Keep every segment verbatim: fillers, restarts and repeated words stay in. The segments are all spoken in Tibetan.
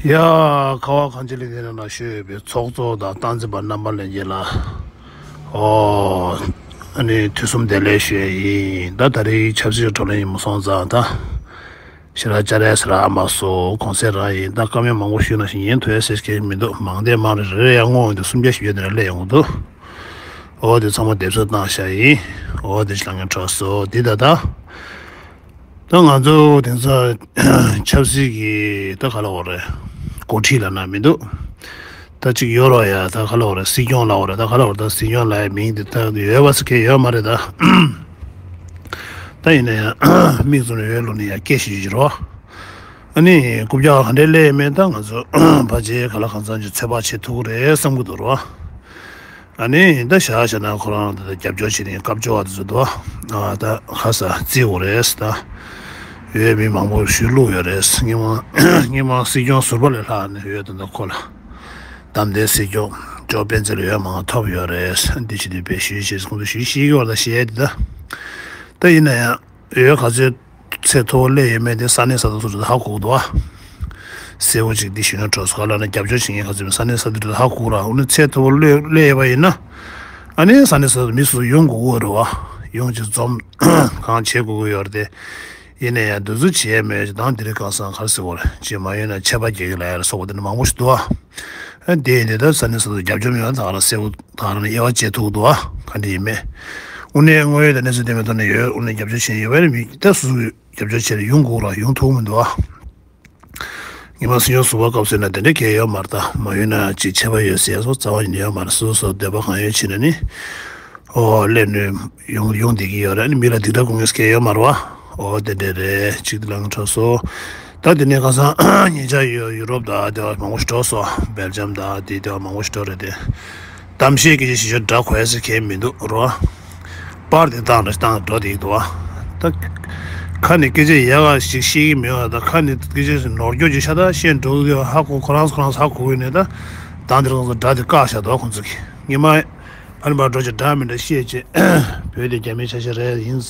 ཡ། ཁ་བ་གངས་ཅན་གླིང་འདིའི་ནང་ལ་བཞུགས་ཡོད་པའི་ཚོགས་གཙོ་དང་སྟངས་འཛིན་པ་རྣམ་པ་ལྷན་རྒྱས་ལ། ཨོ། ཨ་ནི་དུས་གསུམ་བདེ་ལེགས་ཞུ་ཡས་ཡིན། ད་ད་རེས་ཆབ་སྲིད་བགྲོ་གླེང་ཡིན་མ་སོང་ཙང་ད། ཞེ་དྲག་བཅར་ཡས་ཟེར་ཨ་མ་སོ་གོང་ཚད་རང་ཡིན། ད་བཀའ་མོལ་མང་པོ་ཞུས་ན་ཞིག་ཉན་ཐུབ་ཡས་ཟེར་མཁན་མི་འདུག་མང་བསྡད་མང་རེ་རེ་རེ་ཡང་བསྔོགས་འོང་དུས་སུམ་བརྒྱ་བཞི་བརྒྱ་དེ་འདྲ་སླེབས་ཡོང་གི་འདུག་ཨོ་དེ་ཚང་མ་སྡེབ་གསོད་བཏང་བཞག་ཡིན། ཨོ་དེ་ཅི་ལ་ངན་གྲོགས་སོ་འདི་ད་ད། ད་ང་ཚོ་དེང་སང་ཆབ་སྲིད་ཀྱི་ད་ག་ལ་འོ་རེད། འགོ་ཁྲིད་ལབ་ན་མི་འདུག་ད་ཅིག་ཡོད་རོགས་ཡ། ད་ག་ལ་འོ་རེད། སྲིད་སྐྱོང་ལབ་འོ་རེད། ད་ག་ལ་འོ་རེད། ད་སྲིད་སྐྱོང་ལབ་ཡ་མིང་དེ་ད་ཡོད་པ་ཟེར་མཁན་ཡོད་མ་རེད་ད། ད་ཡིན་ན་ཡང་མིག་བཙུམ་ནས་ཡོད་ལུགས་ནས་ཡ་སྐད་ཞིག་ཞིག་རོ། ཨ་ནི་རྐུབ་བཀྱག་ག་འདྲས་སླེབས་མེད་ད་ང་ཚོ་ཕལ་ཆེར་ག་ལ་གང་འཚམ་ཅིག་ཚོད་དཔག་བྱེད་ཐུབ་ཀྱི་རེད་བསམ་གྱི་འདུག་རོ། ཨ་ནི་ད་བཞག་བཞག་ན་ཁོ་རང་ད་རྒྱབ་སྐྱོར་བྱེད་མཁན་སྐབས་བཅོ་བ་དེ་ཚོ་འདུག་ཨ་ད་ཁ་ས་རྩིས་འོ་རེད་ད། ཡོད་མི་མང་པོ་ཞུ་ལུགས་ཡོད་རེད། སྔོན་མ་སྔོན་མ་སྲིད་སྐྱོང་ཟུར་པ་ལས་ལྷག་ནས་ཡོད་དོ་འདུག་ཁོ་ལ། བདམས་ཐོན་སྲིད་སྐྱོང་ཇོ་སྤེན་ཚེ་ལ་ཡོད་མང་ཐོབ་ཡོད་རེད། འདི་ཕྱི་དུས་པས་ཞུས་ཞེས་ཁོང་ཚོ་ཞུས་ཤེས་ཀྱི་བར་ད་བཤད་དེ་ད། ད་ཡིན་ན་ཡང་ཡོད་ག་ཚོད་ཚད་མཐོ་པོ་སླེབས་ཡོད་མེད་དེ་ས་གནས་ས་ཐོག་སོ་སོ་ཧ་གོ་གི་འདུག་ཨ། གསལ་པོ་ཅིག་འདི་ཞུས་ན་གྲོགས་ཚོ་ག་ལ་ན་རྒྱབ་སྐྱོར་བྱེད་མཁན་ག་ཚོད་ས་གནས་ས་ཐོག་ཧ་གོ་གི་ར། འོ་ན་ཚད་མཐོ་པོ་སླེབས་སླེབས་ཡོད་པ་ཡིན་ན། ཨ་ནི་ས་གནས་ས་ཐོག་མི་སུ་ཡོང་དགོས་ཀྱི་རེད་བ། ཡོང་ཅིག་འཛོམས་གང་བྱེད་དགོས་ཀྱི་ཡོད་རེད་དེ། ཡིན་ན་ཡང་འདི་ཚོ་བྱས་མེད་ཅིག་དང་འདི་རིགས་གང་སང་ག་རེ་ཟེར་བ་རེད་ཅེས་མ་ཡོད་ན་ཆད་པ་རྒྱག་གི་ལ་ཡ་རེད་སོགས་པ་དེ་འདྲ་མང་པོ་ཞིག་འདུག་ཨ། དེ་ཡིན་དུས་ད་ས་གནས་སོ་སོ་རྒྱབ་ལྗོངས་ཡོད་ད་ག་རང་གསལ་པོ་ད་ག་རང་ནས་དབྱེ་བ་འབྱེད་ཐུབ་འདུག་ཨ། ག་འདྲ་ཡིན་མེད། དངོས་གནས་དངོས་ཡོད་དང་གནས་ཚུལ་ལྡན་པའི་ཐོག་ནས་ཡོད་དངོས་གནས་རྒྱབ་སྐྱོར་བྱེད་ཡོད་པས་མི་ད་སོ་སོ་རྒྱབ་སྐྱོར་བྱེད་ལ་ཡོང་དགོས་ར་ཡོང་ཐུབ་མི་འདུག་ཨ། ཉི་མ་སྲིད་སྐྱོང་ཟུར་པ་སྐབས་སུ་ན་དེ་འདྲ་གལ་ཡོད་མ་རེད་ད་མ་ཡོང་ན་ཅིག་ཆད་པ་ཡོད་ཟེར་སོ་རྩ་བ་ཉིད་ནས་ཡོད་མ་རེད། སོ་སོ་འདོད་པ་གང་ཡོད་བྱེད་ན་ནི། ཨོ་སླེབས་ནས་ཡོང་ཡོང་བསྡད་ཀྱི་ཡོད་རེད། ཨ་ནི་མི་ལ་སྡིག་སྒྲ་སྐུལ་མཁན་སྐད་ཡོད་མ་རེད་བ། ཨོ་དེ་འདྲས་རེད་ཅིག་དེ་ལ་ང་གྲོགས་སོ། ད་དེ་ནས་ཁ་སང་ཉེ་ཆར་ཡོ་ཡུ་རོབ་དང་དེ་བ་མང་པོ་ཞིག་འགྲོ་སོང་། སྦེལ་ཇམ་དང་དེ་དེ་བ་མང་པོ་ཞིག་འགྲོ་རེད་དེ། གཏམ་བཤད་སྐད་ཆ་ཞིག་ཞོར་འདྲ་གོ་ཡ་ཟེར་མཁན་མི་འདུག་རོ། པར་དེ་བཏང་རེ་བཏང་འགྲོ་དེ་ཡིག་འདུག་བ། ད་ཁ་ནས་སྐད་ཆ་ཡག་ག་ཞིག་བཤད་ཀྱི་མེད་བ། ད་ཁ་ནས་སྐད་ཆ་ཞིག་ནོར་སྐྱོ་ཅིག་ཤ་སྟག་བཤད་འགྲོ་གི་ཡོད། ཧ་གོ་ཁོ་རང་ཁོ་རང་ཧ་གོ་གི་ནས་ད་དང་དེ་རང་ཚོ་སྒྲ་དེ་བཀག་བཞག་འདུག་བ་ཁོང་ཚོ་གིས། ཉི་མ་ཕ་ནི་པར་འགྲོ་ཅིག་འདྲ་མི་འདྲ་བཤད་ཅེས། བོད་དེ་རྒྱ་མིའི་ཆ་ཤས་རེད་ཡིན།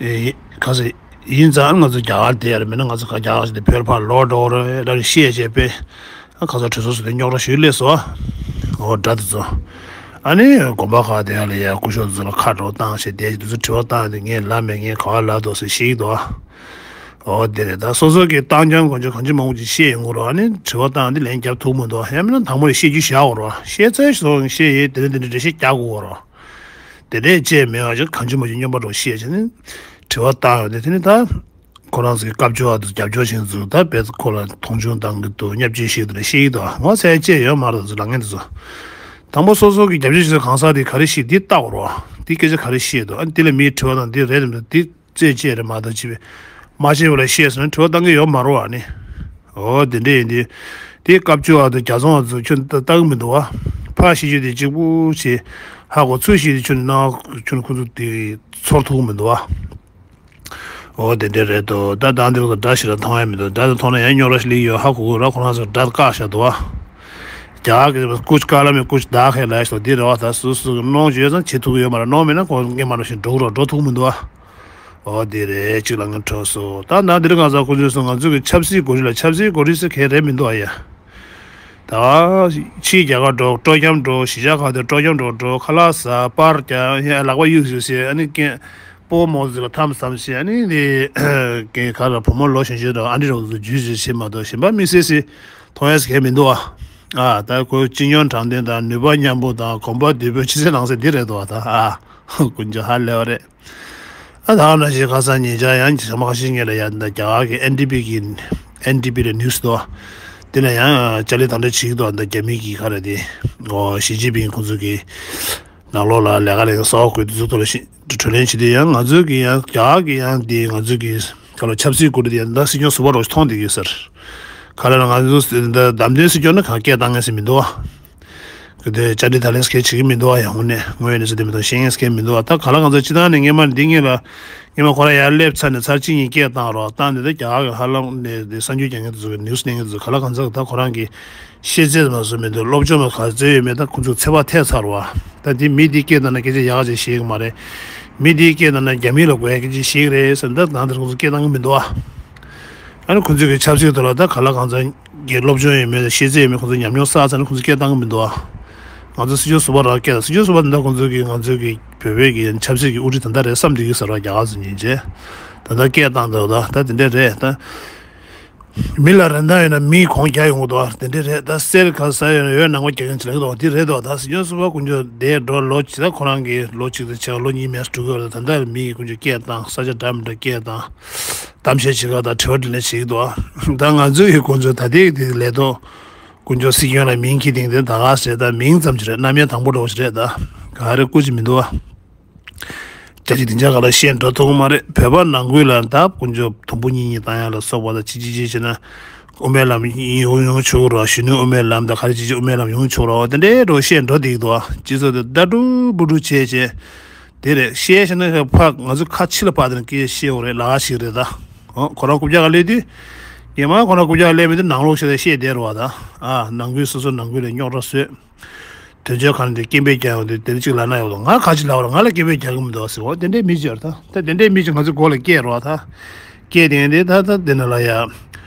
ཨེ་ག་ཟེ། ཡིན་ཙང་ང་ཚོ་རྒྱ་གར་བསྡད་ཡ་རེད། མིན་ན་ང་ཚོ་ག་རྒྱ་གར་ཞིག་དེ་བོད་ཕར་ལོག་འགྲོ་གི་རེད་ལབ་བཤད་བྱས་པས། ཨ་ཁ་ཚ་གྲོས་ཚོགས་སུ་དེ་རྙོག་དྲ་ཞིག་སླེབས་སོང་། འོ་དགྲ་དེ་ཚོ། ཨ་ནི་དགོན་པ་ཁག་དེ་ཡ་ལ་ཡ་སྐུ་ཞབས་ཚོ་ལ་ཁ་འགྲོ་བཏང་བྱས་དེ་དེ་ཚོ་དྲི་བ་བཏང་དེ་ངས་ལབ་མེད་ངས་ག་བ་ལབ་འདུག་ཟེར་ཞིག་འདུག་ཨ། འོ་དེ་རེད། ད་སོ་སོ་གི་བཏང་རྐྱང་གོན་ཆ་གང་ཅི་མང་པོ་ཅིག་བཤད་ཡོང་གི་རེད། ཨ་ནི་དྲི་བ་བཏང་དེ་ལན་རྒྱབ་ཐུབ་མི་འདུག་ཨ། ཡང་མིན་ན་དང་པོ་ལ་བཤད་རྒྱུ་བཞག་དགོས་རེད། བཤད་ཚད་སོ་བཤད་ཡས་དེ་རེད་དེ་འདྲ་འགྲེལ་བཤད་རྒྱག་དགོས་རེད། དེ་འདྲས་བྱས་མེད་པ་ཅིག་གང་ཅི་མ་ཅི་སྙོམས་པ་འགྲོ་བཤད་བྱས་ནས་དྲི་བ་བཏང་ཡོང་དུས་དེ་ནི་ད་ཁོ་རང་ཚོའི་སྐབས་བཅོལ་བ་དང་རྒྱབ་སྐྱོར་བྱེད་མཁན་ཚོ་ད་དཔེ་ཁོ་ལ་མཐོང་ཆུང་བཏང་གི་འདུག་བརྙས་བཅོས་བྱེད་ཀྱི་འདུག་ལབ་བཤད་ཀྱི་འདུག་ངོ་ཚ་ཡ་བཅས་ཡོད་མ་རེད་ཚོ་ལབ་མཁན་དེ་ཚོ། དང་པོ་སོ་སོ་གི་རྒྱབ་སྐྱོར་བྱེད་ས་གང་ཟག་དེ་ག་རེ་བཤད་འདི་ལྟ་དགོས་རེད་བ། འདི་སྐད་ཆ་ག་རེ་བཤད་འདུག་ཨ་འདི་ལ་མིའི་དྲི་བ་དང་འདི་རེད་དམ་འདི་རྩོད་བཅས་རེད་མ་གཏོགས་ཅི་བས་མ་བཤད་པ་ལ་བཤད་ཟེར་ན་དྲི་བ་བཏང་གི་ཡོད་མ་རེད་བ་ནི། འོ་དེ་འདྲས་ཡིན་དུས། དེ་སྐབས་བཅོལ་བ་དང་རྒྱ་ཚོང་བ་ཚོ་ཁྱོད་ལྟ་ལྟ་གི་མི་འདུག་བ། ཕར་བཤད་རྒྱུ་དེ་གཅིག་པུ་བྱས་ཧ་གོ། ཚུར་བཤད་དེ་ཁྱོད་ནང་ཁྱོད་ཁོ་ཚོ་དེ་ཚོར་ཐུབ་གི་མི་འདུག་བ། འོ་དེ་འདྲས་རེད་དོ། ད་ད་འདིར་ཚོ་འདྲ་ཞིག་ལ་མཐོང་ཡ་མི་འདུག་འདྲ་དེ་མཐོང་ན་ཡང་རྙོག་དྲ་ཞིག་སླེབས་ཡོད་ཧ་གོ་གི་ར། ཁོ་རང་ཚོ་འདྲ་བཀག་བཞག་འདུག་བ། རྒྱ་གར་གྱི་ཀུཆ་ཀ་ལ་མེ་ཀུཆ་ད་ཁེ་ལ་ཞོ་འདི་རེད་བ། ད་སུ་སུ་གི་གནོང་རྒྱུ་ཡོད་ཙང་བྱེད་ཐུབ་ཀྱི་ཡོད་མ་རེད། གནོང་མེད་ན་ཁོ་སྔོན་མ་རང་བཞིན་འགྲོ་གི་ར། འགྲོ་ཐུབ་མི་འདུག་བ། འོ་དེ་རེད། གཅིག་ལ་ངན་འཕྲོག་སོ། ད་ན་འདིར་གང་ཟག་ཁོ་ཚོས་སོང་ང་ཚོས་ཀྱི་ཆབ་སྲིད་གོ་རིམ་ལ་ཆབ་སྲིད་གོ་རིམ་ཟེར་གང་རེད་མི་འདུག་ཨ་ཡ། ད་ཕྱིའི་རྒྱ་གར་འགྲོ། སྤྲོ་འཆམ་འགྲོ། གཞིས་ཆགས་ཁག་དེར་སྤྲོ་འཆམ་འགྲོ་འགྲོ། ཁ་ལག་ཟ། པར་རྒྱག་ཡ། ལག་པ་གཡུག་གཡུག་བྱེད། ཨ་ནི་ཀན་སྤོ་བོ་མོ་ཚོ་ལ་འཐམ་འཐམ་བྱེད། ཨ་ནི་དེ་ཀན་ག་ལ་བུ་མོ་ལོ་གཞོན་གཞོན་དང་ཨ་འདྲི་རོགས་ཚོ་ཇུས་ཟེར་བྱེད་མ་གཏོགས་གཞན་པ་དམིགས་བསལ་ཟེར་མཐོང་ཡ་ཟེར་གང་མི་འདུག་ཨ། ཨ་ད་ཁོ་སྤྱི་སྙོམས་དྲང་བདེན་དང་ནུས་པ་མཉམ་སྤུངས་དང་གོམ་པ་མདུན་སྤོས་ཕྱི་གསལ་ནང་གསལ་འདི་རེད་འདུག་ཨ། ད་ཨ་དཀོན་མཆོག་ཧ་ལས་པ་རེད། ཨ་ད་ནང་བཞིན་ཁ་སང་ཉེ་ཆར་ཡང་ཇ་མ་ཁ་ཤས་ཉེ་ལ་ཡ་འདི་རྒྱ་གར་གྱི་ཨེན་ཌི་པི་གི་ཨེན་ཌི་པི་ལ་ནིའུ་སི་འདུག་དེ་ལ་ཡང་ཅ་ལི་དང་འདྲ་བྱེད་ཀྱི་འདུག་འདི་རྒྱ་མི་གི་ག་རེ་དེ་ཨོ་ཞི་ཅིན་ཕིང་ཁོང་ཚོ་གི་ནང་ལོགས་ལ་ལས་ཀ་ལས་ཀ་གསར་པ་དགོས་དུས་ཚོད་ཐོག་ལ་ཞི་གྲོས་གླེང་བྱེད་དུས་ཡང་ང་ཚོའི་གི་ཡང་རྒྱ་གར་གི་ཡང་དེ་ང་ཚོའི་གི་ག་ལ་ཆབ་སྲིད་སྐོར་དེ་ཡང་ད་སྲིད་སྐྱོང་ཟུར་པ་རོགས་མཐོང་བསྡད་ཀྱི་ཡོད་ཟེར། ག་ལ་ང་ཚོ་འདི་བདམས་ཐོན་སྲིད་སྐྱོང་ན་གང་སྐད་བཏང་ངེས་ཟེར་མི་འདུག་ཨ། གི་དེ་བཅར་འདྲི་ད་ལན་སྐད་བྱེད་ཀྱི་མི་འདུག་ཨ། ཡང་དངོས་གནས་ངོས་ནས་ཟེར་དེ་མི་འདུག་ཤེས་ངེས་སྐད་མི་འདུག་ཨ། ད་ག་ལ་གང་ཚ་སྤྱི་བཏང་ནས་སྔས་མ་འདི་ངེས་ལ་སྔས་མ་ཁོ་ར་ཡར་སླེབས་ཚར་ནས་ཚར་གཅིག་གཉིས་སྐད་བཏང་རོགས་བཏང་ནས་ད་རྒྱ་གར་གྱི་ཧ་ལམ་ནས་དེ་གསར་འགྱུར་རྒྱག་མཁན་དེ་ཚོ་གི་ནིའུ་སི་གནང་མཁན་དེ་ཚོ་ག་ལ་གང་ཚ་ད་ཁོ་རང་གི་ཤེས་ཚད་མ་བཟོ་མི་འདུག་སློབ་སྦྱོང་མ་ག་ཚོད་ཡོད་མེད་ད་ཁོ་ཚོ་ཚོད་དཔག་ཐེབས་ཚར་བ། ད་འདི་མི་འདི་སྐད་བཏང་ན་སྐད་ཆ་ཡག་ཅིག་ཤེས་ཀྱི་མ་རེད། མི་འདི་སྐད་བཏང་ན་རྒྱ་མི་ལ་དགོས་ཡ་སྐད་ཆ་ཤེས་ཀྱི་རེད་ཟེར་ད་ད་འདིར་ཁོ་ཚོ་སྐད་བཏང་གི་མི་འདུག་ཨ། ཨ་ནི་ཁོ་ཚོ་གི་ཆབ་སྲིད་ཐོག་ལ་ད་ག་ལ་གང་ཚ། གི་སློབ་སྦྱོང་ཡོད་མེད་དང་ཤེས་ཚད་ཡོད་མེད་ཁོང་ཚོས་ཉམས་མྱོང་བསགས་ཚར་ན་ཁོང་ཚོས་སྐད་བཏང་གི་མི་འདུག་ཨ། ང་ཚོ་སྲིད་སྐྱོང་ཟུར་པ་རང་སྐད་དང་། སྲིད་སྐྱོང་ཟུར་པ་དེ་འདྲ་ཁོང་ཚོས་ཀྱི་ང་ཚོའི་གི་བོད་པའི་གི་ཆབ་སྲིད་ཀྱི་དབུ་ཁྲིད་དེ་འདྲ་རེད་བསམ་བསྡད་ཀྱི་ཟེར་བ། རྒྱ་གར་ཚོ་ཉན་བྱས་ད་ལྟ་སྐད་བཏང་འདུག་ད་ད་དེ་འདྲ་རེད་ད། མི་ལ་རིན་ཐང་ཡོད་ན་མིའི་གོང་རྒྱག་ཡོང་གི་འདུག་ཨ། དེ་འདྲ་རེད་ད། གསེར་ག་ས་ཡོད་ན་འོད་ནང་པ་རྒྱག་མཁན་ཅིག་ལབ་ཀྱི་འདུག་འདི་རེད་འདུག་ད་སྲིད་སྐྱོང་ཟུར་པ་ཁོང་ཚོ་འདས་འགྲོ་ལོ་གཅིག་ད་ཁོ་རང་གི་ལོ་གཅིག་དང་ཕྱེད་ཀ་ལོ་གཉིས་མེད་འགྲོ་གི་ཡོད་རེད། ད་ལྟ་མི་གི་ཁོང་ཚོས་སྐད་བཏང་ས་ཆ་འདྲ་མི་འདྲ་སྐད་བཏང་། གཏམ་བཤད་བྱེད་ག་དང་དྲི་བ་དྲིས་ལན་བྱེད་ཀྱི་འདུག་ད་ང་ཚོའི་གི་ཁོང་ཚོའི་ད་ལྟའི་དེ་ལས་ཐོག་དཀོན་མཆོག་སྲིད་སྐྱོང་ལ་མིང་འཁྱེར་སྟེང་དེ་ད་ག་ཟེར་ད་མིང་ཙམ་ཞིག་རེད། རྣམ་དབྱེ་དང་པོ་འདྲ་བོ་ཞིག་རེད་ད། ག་རེ་སྐུ་ཅིག་མི་འདུག་ཨ། རྒྱ་ཆེ་སྡིངས་ཆ་ག་ལ་བཤད་འགྲོ་ཐུབ་ཀྱི་མ་རེད། བོད་པ་ནང་ཁུལ་ལ་ད་དཀོན་མཆོག་དུམ་བུ་གཉིས་གཉིས་བཏང་ཡ་ལ་སོགས་པ་དང་ཅི་ཅི་ཅི་བྱས་ན་དབུ་མའི་ལམ་ཡོང་ཡོང་ཆོག་གི་རེད། གཞོན་ནུའི་དབུ་མའི་ལམ་དང་ག་རེ་ཅི་ཅི་དབུ་མའི་ལམ་ཡོང་ཆོག་རེད། དེ་འདྲའི་འདྲ་བོ་བཤད་འགྲོ་བསྡད་ཀྱི་འདུག་ཨ། སྤྱི་ཚོགས་དེ་ལྟ་གྲུབ་སྤུ་གྲུབ་བྱས་བྱས། དེ་རེད། བཤད་ཤེས་ན་ཕ་ང་ཚོ་ཁ་ཕྱི་ལ་ཕར་དེ་ནས་སྐད་བཤད་འོ་རེད་ལ་ཞིག་རེད་ད། ཨོ་ཁོ་རང་རྐུབ་བཀྱག་ག་སླེབས་དུས། ཉི་མ་ཁོ་རང་རྐུབ་བཀྱག་ག་སླེབས་མི་དེ་ནང་ལོགས་བཤད་བཤད་བསྡད་རེད་བ་ད། ཨ་ནང་ཁུལ་སོ་སོ་ནང་ཁུལ་ལ་རྙོག་དྲ་བཟོས། དོན་གཅོད་ཁང་དེ་སྐད་འབོད་རྒྱག་ཡོང་དུས་དེ་གཅིག་ལབ་ན་ཡོད་དོ། ང་ཁ་ཅིག་ལབ་ར་ང་ལ་སྐད་འབོད་རྒྱག་གི་མི་འདུག་ཟེར་བ། དེ་འདྲའི་མི་ཅིག་ཡོད་རེད་ད། ད་དེ་འདྲའི་མི་ཅིག་ང་ཚོའི་མགོ་ལ་སྐྱེས་རེད་བ་ད། སྐད་དེ་འདི་ད་ད་འདི་ན་ལ་ཡ།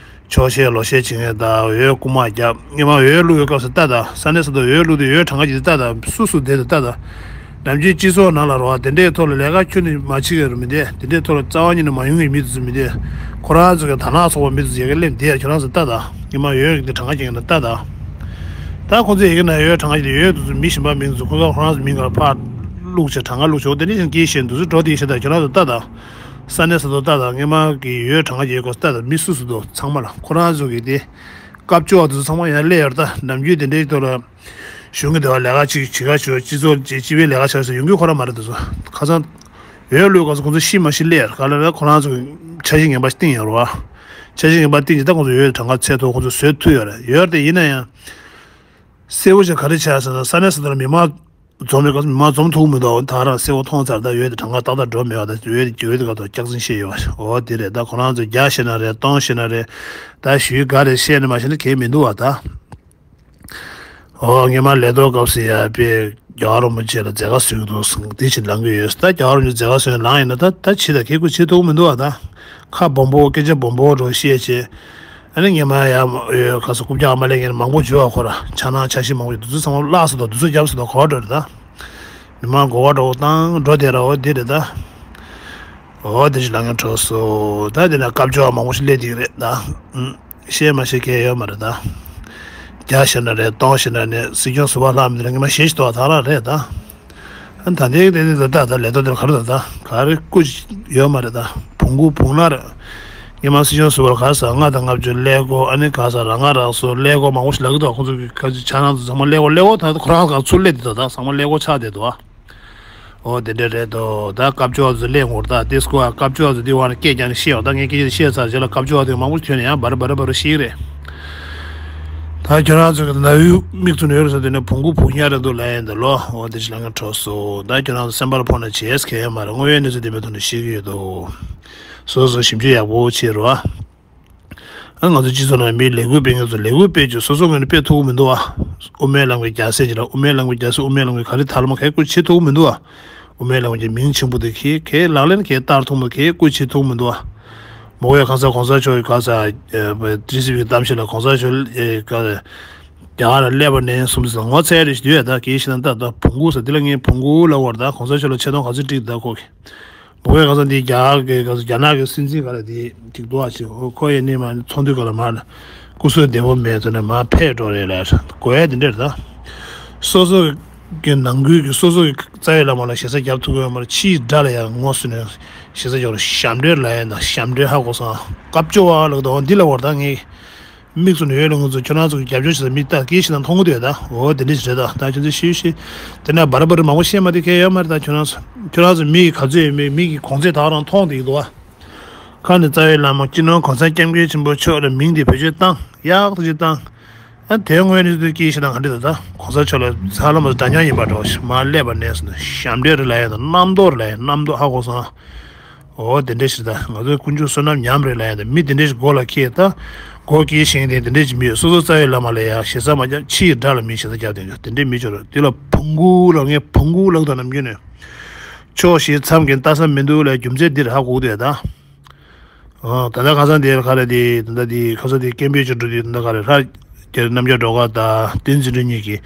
ཆོག་ཤེས་ལོ་ཤེས་བྱེད་མཁན་དང་འོད་རྐུ་མ་རྒྱབ་སྔོན་མ་འོད་བླུག་ཡོད་སྐབས་སུ་ལྟ་དང་། ས་གནས་ས་ཐོག་འོད་བླུག་དུས་འོད་གྲངས་ཀ་ཅིག་ལྟ་དང་། སུ་སུ་བསྡད་དུ་ལྟ་དང་། ནམ་རྒྱུན་སྤྱི་ཚོགས་ནང་ལ་རོ་བ་དེ་འདྲའི་ཐོག་ལ་ལས་ཀ་ཁྱོན་ནས་མ་བྱེད་ཀྱི་རུ་མི་འདས། དེ་འདྲའི་ཐོག་ལ་རྩ་བ་ཉིད་ནས་མ་ཡོང་གི་མི་དེ་ཚོ་མི་འདས། ཁོ་རང་ཚོ་གི་དར་ནག་ཚོགས་པ་མི་དེ་ཚོ་ཡ་གི་སླེབས་བསྡད་ཡ་ཁྱོད་རང་ཚོ་ལྟ་དང་། སྔོན་མ་འོད་ཀྱི་གྲངས་ཀ་ཅིག་ཡིན་ན་ལྟ་དང་། ད་ཁོང་ཚོ་ཡ་གི་ན་འོད་གྲངས་ཀ་ཅིག་འོད་དེ་ཚོ་མི་གཞན་པ་མིང་ཚོ་ཁོ་ཚོ་ཁོ་རང་ཚོ་མིང་ག་ཕར་བླུགས་བྱས་གྲངས་ཀ་བླུགས་བྱས་འོ་དེ་འདྲ་ཞིག་སྐྱེས་བཞིན་དུ་འགྲོ་དེ་ཡིན་ཤ་ད་ཁྱོད་རང་ཚོ་ལྟ་དང་། ས་གནས་ས་ཐོག་ལྟ་དང་། སྔོན་མ་གི་ཡོད་གྲངས་ཀ་ཅིག་ཡོད་སྐོར་ལྟ་དང་། མི་སུ་སུ་དོ་ཚང་མ་ལ་ཁོ་རང་ཚོ་གི་དེ་སྐབས་བཅོ་བ་དེ་ཚོ་ཚང་མ་ཡང་སླེབས་ཡོད་རེད་ད། ནམ་རྒྱུན་དེ་འདྲའི་ཐོག་ལ་གཞུང་གི་དེ་བ་ལས་ཀ་ཅིག་བྱེད་ག་ཆོག་སྤྱི་ཚོགས་ཅིག་སྤྱི་པའི་ལས་ཀ་བྱ་ས་ཡོང་གི་ཁོ་རང་མ་རེད་དེ་ཚོ། ཁ་སང་འོས་བླུག་ག་ཚོ་ཁོང་ཚོ་ཤི་མ་ཤི་སླེབས་ཡོད་རེད། ག་ལ་རེད་ཁོ་རང་ཚོ་འཆར་གཞི་ངན་པ་བཏིང་ཡོད་རེད་བ། འཆར་གཞི་ངན་པ་བཏིང་ཅིག་ད་ཁོང་ཚོ་ཡོད་གྲངས་ཀ་ཚད་ཐོག་ཁོང་ཚོ་བཟོས་ཐུབ་ཡོད་རེད། ཡོད་རེད་དེ་ཡིན་ན་ཡང་། གསལ་པོ་ཞིག་ག་རེ་ཆགས་ཟེར་ན་ས་གནས་ས་ཐོག་ལ་མི་མང་། འཛོམས་པའི་སྐབས་སུ་མི་མང་འཛོམས་ཐུབ་མི་འདུག་ད་རང་གསལ་པོ་མཐོང་ཚར། ད་འོས་དེ་གྲངས་ཀ་ཏག་ཏག་འགྲོ་མེད་པ་དང་འོས་དེ་འོས་དེ་ག་ཐོག་སྐྱག་རྫུན་བཤད་ཡོད་པ། འོ་དེ་རེད། ད་ཁོ་རང་ཚོ་བརྒྱ་བཤད་ན་རེད། སྟོང་བཤད་ན་རེད། ད་ཞུས་ག་རེ་བཤད་ནས་མ་བཤད་ན་གལ་མི་འདུག་བ་ད། འོ་སྔོན་མ་ལས་ཐོག་སྐབས་སུ་ཡ་དཔེ་རྒྱལ་བ་རིན་པོ་ཆེ་ལ་མཛད་དཀའ་བཟོས་ཀྱི་འདུག་དེ་ཕྱིར་ལངས་ཀྱི་ཡོད། ད་རྒྱལ་བ་རིན་པོ་ཆེ་མཛད་དཀའ་བཟོས་ནས་ལངས་ཡིན་ན་ད་ད་ཕྱི་ད་ཁེ་ཁུ་བྱེད་ཐུབ་མི་འདུག་བ་ད། ཁ་སྦོམ་པོ་སྐད་ཆ་སྦོམ་པོ་འདྲ་བཤད་བྱས། ཨ་ནི་ངས་མ་ཡ་ཡོད་ཁ་སང་རྐུབ་བཀྱག་མ་ལེན་མཁན་མང་པོ་བྱོས་བ། ཁོ་ར་ཆ་ནང་ཆ་ཤས་མང་པོ་ཡོད། དུས་ཚོད་ཚང་མ་བརླག་སོང་དང་དུས་ཚོད་བརྒྱབ་སོང་དང་གོ་བ་འགྲོ་རེད་ད། མི་མང་གོ་བ་འགྲོ་བཏང་འགྲོ་དེ་ར་འོ་དེ་རེད་ད། འོ་དེ་ཞིག་ལ་ངས་འགྲོ་སོང་ད། དེ་ན་སྐབས་བཅོ་བ་མང་པོ་ཞིག་སླེབས་དེ་རེད་ད། ཨུམ། བཤད་མ་བཤད་གལ་ཡོད་མ་རེད་ད། བརྒྱ་བཤད་ན་རེད། སྟོང་བཤད་ན་ནས་སྲིད་སྐྱོང་ཟུར་པ་ལྷག་མི་དེ་ལ་ངས་མ་ཞེ་ཞིག་དོ་ད་རང་རེད་ད། ད་ལྟའི་དེ་དེ་ད་ད་ལས་ཐོག་དེར་ག་རེ་ད་ད་ག་རེ་སྐུ་ཡོད་མ་རེད་ད། བོང་གུ་བོང་ནག་རེད། ཉི་མ་སྲིད་སྐྱོང་ཟུར་པར་ག་ས་ལྔ་དང་ལྔ་བཅུ་ཀླད་ཀོར། ཨ་ནི་ག་ས་ར་ང་རག་སོ་ཀླད་ཀོར་མང་པོ་ཞིག་ལབ་ཀྱི་འདུག་ཁོང་ཚོ་གི་ག་ཚོད་ཆ་ནང་དུ་ཚང་མ་ཀླད་ཀོར་ཀླད་ཀོར་ད་ཁོ་རང་ག་ཚུར་སླེབས་དེ་འདུག་ད་ཚང་མ་ཀླད་ཀོར་ཆགས་བསྡད་འདུག་ཨོ་དེ་འདྲ་རེད་དོ། ད་སྐབས་བཅོ་བ་ཚོ་སླེབས་ངོར་ད་དེ་སྐོར་སྐབས་བཅོ་བ་ཚོ་འདི་བར་སྐད་རྒྱག་ནས་བཤད་ཡོང་། ད་ངས་སྐད་ཆ་བཤད་ཚར་རྗེས་ལ་སྐབས་བཅོ་བ་དེ་མང་པོ་ཞིག་ཐོན་ནས་ཡང་བར་བར་བར་བཤད་ཀྱི་རེད། ད་ཁྱོད་རང་ཚོ་གི་ན་ཡུ་མིག་ཏུ་ནོར་ཟེར་དུས་ནས་བོང་གུ་བོང་ཉ་རེད་འདུག་ལབ་ཡིན་ད་ལོ། འོ་དེ་ཅི་ལ་ངས་གྲོགས་སོ། ད་ཁྱོད་རང་ཚོ་སེམས་པར་ཕོག་ན་བྱས་ཁེ་མ་རེད། དངོས་ཡོད་གནས་ཚུལ་དེ་མེད་ཐོག་ནས་ཤེས་ཀྱི་ཡོད་དོ། སོ་སོ་ཞིབ་འཇུག་ཡག་པོ་བྱེད་རོགས། ཨ་ང་ཚོ་སྤྱི་ཚོགས་ནང་མི་ལས་འགུལ་སྤེལ་མཁན་ཚོ་ལས་འགུལ་སྤེལ་རྒྱུ་སོ་སོ་ངོས་ནས་སྤེལ་ཐུབ་ཀྱི་མི་འདུག་ཨ། དབུ་མའི་ལམ་གྱི་རྒྱལ་སྲས་ཅིག་ལ་དབུ་མའི་ལམ་གྱི་རྒྱལ་སྲས་དབུ་མའི་ལམ་གྱི་ག་རེ་ཐབས་ལམ་ག་རེ་བཀོལ་བྱེད་ཐུབ་ཀྱི་མི་འདུག་ཨ། དབུ་མའི་ལམ་གྱི་མིང་ཆེན་པོ་དེ་གས་གས་ལག་ལེན་གས་བསྟར་ཐུབ་མ་གས་བཀོལ་བྱེད་ཐུབ་མི་འདུག་ཨ། མོ་གས་གང་ཟག་གོང་ས་མཆོག་གི་ག་ས་ཏི་སི་བི་གི་གཏམ་བཤད་ལ་གོང་ས་མཆོག་ཨེ་ག་རྒྱ་གར་ལ་སླེབས་པ་ནས་གསུམ་ཟེར་ངོ་ཚ་རེ་ཞིག་འདུག་ཡ། ད་གས་ཤི་ན་ད་ད་བོང་གུ་ཟེར་འདི་ལ་ངས་བོང་གུ་ལབ་པ་རེད། ད་གོང་ས་མཆོག་ལ་ཆེ་མཐོང་ག་ཚོད་སྤྲད་ད་ཁོ་གི། མོ་གས་གང་ཟག་འདི་རྒྱ་གར་གི་ག་ས་རྒྱ་ནག་གི་སྲིད་འཛིན་ག་ལ་དེ་ཅིག་འདུག་ཨ། ཅིག་ཁོ་ཡི་ནས་མ་ཚོགས་འདུ་ག་ལ་མ་ལ་སྐུ་གཟུགས་བདེ་པོ་མེད་ཚོ་ནས་མ་ཕེབས་འགྲོ་རེད་ལ་དགོས་ཡ་དེ་འདྲ་རེད་ད། སོ་སོ་གི་ནང་ཁུལ་གྱི་སོ་སོ་གི་རྩ་བའི་བླ་མ་ལ་ཞེ་ས་རྒྱབ་ཐུབ་ཀྱི་ཡོད་མ་རེད། ཕྱིའི་དགྲ་ལ་ཡང་ངོ་སོ་ནས་ཞེ་ས་རྒྱབ་རེད། ཞབས་འདྲེན་ལ་ཡང་ད་ཞབས་འདྲེན་ཧ་གོ་སོང་། སྐབས་བཅོ་བ་ལ་ད་འོ་འདི་ལ་བར་ད་ངས་མིག་སུ་ནས་ཡོད་ལ་ང་ཚོ་ཁྱོད་རང་ཚོ་གི་རྒྱབ་སྐྱོར་བྱེད་ས་མི་ད་སྐད་ཤི་ན་མཐོང་གི་འདུག་ད། འོ་དེ་འདྲ་ཞིག་རེད་ད། ད་ཁྱོད་ཚོ་ཤི་ཤི་དེ་ན་བར་བར་མང་པོ་བཤད་མ་དེ་གས་ཡོད་མ་རེད། ད་ཁྱོད་རང་ཚོ་ཁྱོད་རང་ཚོ་མི་ག་ཚོད་ཡོད་མེད་མི་གི་གོང་ཚད་ད་རང་མཐོང་བསྡད་ཀྱི་འདུག་ཨ། ཁ་ནས་རྩ་བའི་བླ་མ་སྤྱི་ནོར་གོང་ས་སྐྱབས་མགོན་ཆེན་པོ་མཆོག་ལ་མིང་འདི་བེད་སྤྱོད་བཏང་ཡག་ཏུ་ཅིག་བཏང་། ཨ་དེ་དངོས་གནས་དུ་སྐྱེས་ཤི་དང་ག་འདྲ་ད། ད་གོང་ས་མཆོག་ལ་ཚ་ལ་མ་འདྲ་མཉམ་ཡིན་པ་འདྲ་བ་ཞིག་མ་སླེབས་པ་ནས་སོང་ཞབས་འདྲེན་རེ་ལ་ཡ་དང་རྣམ་རྟོག་རེ་ལ་ཡ་རྣམ་རྟོག་ཧ་གོ་སོང་། འོ་དེ་འདྲ་ཞིག་ད་ང་ཚོའི་དཀོན་མཆོག་བསོད་ནམས་ཉམས་རེ་ལ་ཡ་དང་མི་དེ་འདྲ་ཞིག་མགོ་ལ་འཁྱེར་ད། མགོ་འཁྱེར་ཞིང་དེ་དེ་འདྲ་ཞིག་མི་ཡོད། སོ་སོ་རྩ་བའི་བླ་མ་ལ་ཡ་ཞེ་ས་མ་རྒྱབ་ཕྱི་ཡི་དགྲ་ལ་མི་ཞེ་ས་རྒྱབ་དེ་འདྲ་དེ་འདྲ་མི་ཆོག་ར། དེ་ལ་བོང་གུ་ལ་ངས་བོང་གུ་ལག་དང་ནམ་རྒྱུན་ནས་ཕྱོགས་ཞེ་མཚམས་ཀྱི་ལྟ་ས་མི་འདུག་ལ་རྒྱུ་མཚན་འདིར་ཧ་གོ་དེ་ད། ཨ། ད་ལྟ་ཁ་སང་དེར་ག་རེ་དེ་ད་ལྟ་དེ་ཁ་སང་དེ་སྐད་འབོད་བྱེད་འགྲོ་དུས་ད་ལྟ་ག་རེ་ཧྲ་དེར་རྣམ་རྒྱལ་སྒྲོལ་དཀར་དང་བསྟན་འཛིན་སྒྲོལ་གཉིས་ཀྱིས་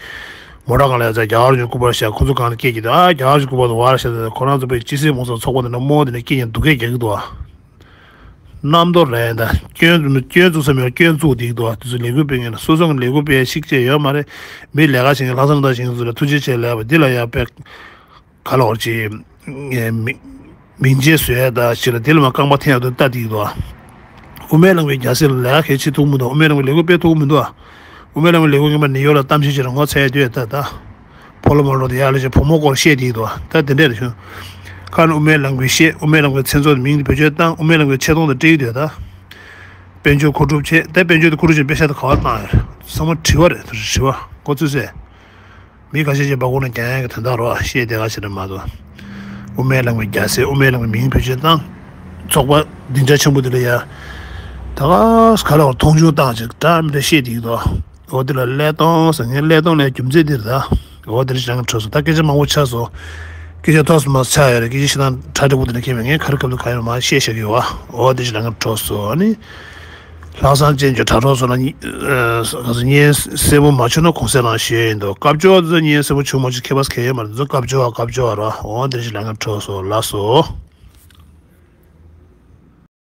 མོ་ཊ་སྒང་ལ་ཡ་ཙ་རྒྱལ་བ་རིན་པོ་ཆེ་སྐུ་པར་བཞག་ཁོ་ཚོ་སྒང་ལ་སྐད་ཀྱི་འདུག་ཨ། རྒྱལ་བ་རིན་པོ་ཆེ་སྐུ་པར་དུ་བར་བཞག་ཁོ་རང་ཚོ་པའི་སྤྱི་སྲིད་མང་ཚོགས་ཚོགས་པ་དེ་ནས་རྨོ་དེ་ནས་སྐད་ཀྱི་འདུག་སྐད་རྒྱག་གི་འདུག་ཨ། རྣམ་རྟོག་རེད་ད། སྐྱོན་སྐྱོན་བཙུགས་ས་མེད་པར་སྐྱོན་བཙུགས་བསྡད་ཀྱི་འདུག་ཨ། དེ་ཚོ་ལས་འགུལ་སྤེལ་མཁན་ལ་སོ་སོ་གི་ལས་འགུལ་སྤེལ་ཤེས་བྱ་ཡོད་མ་རེད། མི་ལས་ཀ་བྱེད་མཁན་ལྷག་བསམ་རྣམ་དག་བྱེད་མཁན་ཚོ་ལ་ཐུགས་རྗེ་ཆེ་ལབ་པ་འདི་ལ་ཡ་དཔེ་ག་ལ་བར་གྱི་མི་མིང་ཆད་བཟོ་ཡ་ད་ཞིག་ལ་དེ་ལ་མ་རྐང་པ་འཐེན་ཡ་དུ་ལྟ་དེ་འདུག་ཨ། དབུ་མའི་ལམ་གྱི་རྒྱལ་སྲས་ལ་ལས་ཀ་གལ་ཆེ་ཐུག་མི་འདུག་དབུ་མའི་ལམ་གྱི་ལས་འགུལ་སྤེལ་ཐུག་མི་འདུག་ཨ། དབུ་མའི་ལམ་གྱི་ལས་འགུལ་ངན་པ་ནི་ཡོ་ལ་གཏམ་བཤད་བྱེད་ར་ངོ་ཚ་ཡ་དུས་ད་ད། ཕོ་ལོ་མོ་ལོ་དེ་ཡ་ལ་ཞེ་བུ་མོ་སྐོར་བཤད་དེ་འདུག་ཨ། ད་དེ་འདྲས་རེད་ཤོད། ཁ་ནས་དབུ་མའི་ལམ་གྱི་བཤད། དབུ་མའི་ལམ་གྱི་མཚན་ཚོགས་མིང་དེ་བེད་སྤྱོད་བཏང་། དབུ་མའི་ལམ་གྱི་ཆེ་མཐོང་དང་སྤྲད་ཀྱི་འདུག་ད། དཔལ་འབྱོར་མཁོ་སྒྲུབ་བྱེད་དེ། དཔལ་འབྱོར་དེ་མཁོ་སྒྲུབ་བྱེད་དཔེ་ཤ་དེ་ག་བ་བཏང་ཡོད་རེད། ཚང་མ་དྲི་བ་རེད། དྲི་བ་མགོ་ཚོས་སེ། མི་ཁ་ཤས་ཀྱིས་སྦ་ཁུག་ནས་རྒྱག་ཡག་གི་དོན་དག་རོ་བཤད་བསྡད་ག་ཞེ་དྲག་མ་གཏོགས། དབུ་མའི་ལམ་གྱི་རྒྱལ་སྲས། དབུ་མའི་ལམ་གྱི་མིང་བེད་སྤྱོད་བཏང་། ཚོགས་པ་སྡིངས་ཆ་ཆེན་པོ་འདི་ལ་ཡ། ད་ག་ག་ལ་བར་མཐོང་ཆུང་བཏང་ཅིག་འདྲ་མི་འདྲ་བཤད་བསྡད་ཀྱི་འདུག་འོ་འདི་ལ་ཀླད་སྟོང་ཟེར་མཁན་ཀླད་སྟོང་ལ་རྒྱུ་མཚན་འདི་རེད་ད། འོ་འདི་རེད་ཅེས་ལབ་མཁན་འཕྲོ་སོང་། ད་སྐད་ཆ་མང་པོ་ཆགས་སོང་། སྐད་ཆ་ཐོག་སུ་མ་ཆགས་ཡོད་རེད། སྐད་ཆ་བཤད་སྟངས་གྲ་སྒྲིག་པོ་འདི་ནས་ཁྱེད་མེད་ངས་ག་རེ་སྐབས་དུ་ག་ཡོད་མ་བཤད་བཞག་གི་ཡོད་བ། འོ་འདི་རེད་ཅེས་ལབ་མཁན་འཕྲོ་སོང་ཨ་ནི། ལྷག་བསམ་ཅན་གྱི་དྲ་གྲོགས་ཚོ་ལ་ཉི་ཨ་ག་ཚོད་སྙན་གསལ་པོ་མ་བྱུང་ན་གུང་སེང་རང་ཞུ་ཡ་ཡིན་འདུག་སྐབས་བཅོ་བ་ཚོ་སྙན་གསལ་པོ་བྱུང་མ་བྱུང་ཁྱད་པར་གང་ཡང་མ་རེད། ཚོ་སྐབས་བཅོ་བ་སྐབས་བཅོ་བ་ར། འོ་འདི་རེད་ཅེས་ལབ་མཁན་འཕྲོ་སོང་། ལགས་སོ།